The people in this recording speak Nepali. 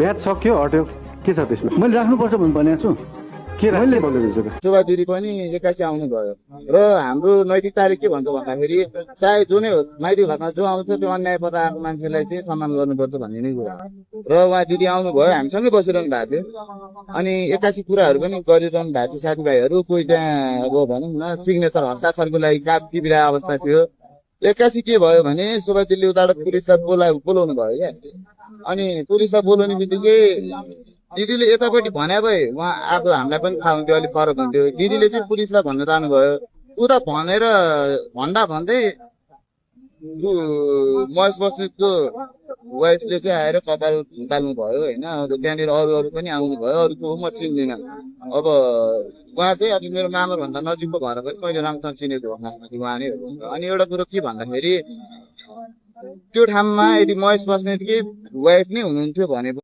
भेट सक्यो हट्यो के छ त्यसमा मैले राख्नुपर्छ भनेको छु के राख्ने भन्नुहुन्छ त शोभा दिदी पनि एक्कासी आउनुभयो र हाम्रो नैतिकताले के भन्छ भन्दाखेरि चाहे जो नै होस् माइती घरमा जो आउँछ त्यो अन्याय पर आएको मान्छेलाई चाहिँ सम्मान गर्नुपर्छ भन्ने नै कुरा र उहाँ दिदी आउनुभयो हामीसँगै बसिरहनु भएको थियो अनि एक्कासी कुराहरू पनि गरिरहनु भएको थियो साथीभाइहरू कोही त्यहाँ अब भनौँ न सिग्नेचर हस्ताक्षरको लागि टिपिरहेको अवस्था थियो एक्कासी के भयो भने शोभा दिदीले उताबाट पुलिसलाई बोलाउनु भयो क्या अनि पुलिसलाई बोलाउने बित्तिकै दिदीले यतापट्टि भने भए उहाँ अब हामीलाई पनि थाहा हुन्थ्यो अलिक फरक हुन्थ्यो दिदीले चाहिँ पुलिसलाई भन्न जानुभयो उता भनेर भन्दा भन्दै महेश बस्नेतको वाइफले चाहिँ आएर कपाल निकाल्नु भयो होइन त्यहाँनिर अरू पनि आउनुभयो अरूको म चिन्दिनँ अब उहाँ चाहिँ अब मेरो मामा भन्दा नजिकको भएर पनि मैले राम्रोसँग चिनेको हो खासमा कि उहाँ नै हो अनि एउटा कुरो के भन्दाखेरि त्यो ठाउँमा यदि महेश बस्नेतकै वाइफ नै हुनुहुन्थ्यो भने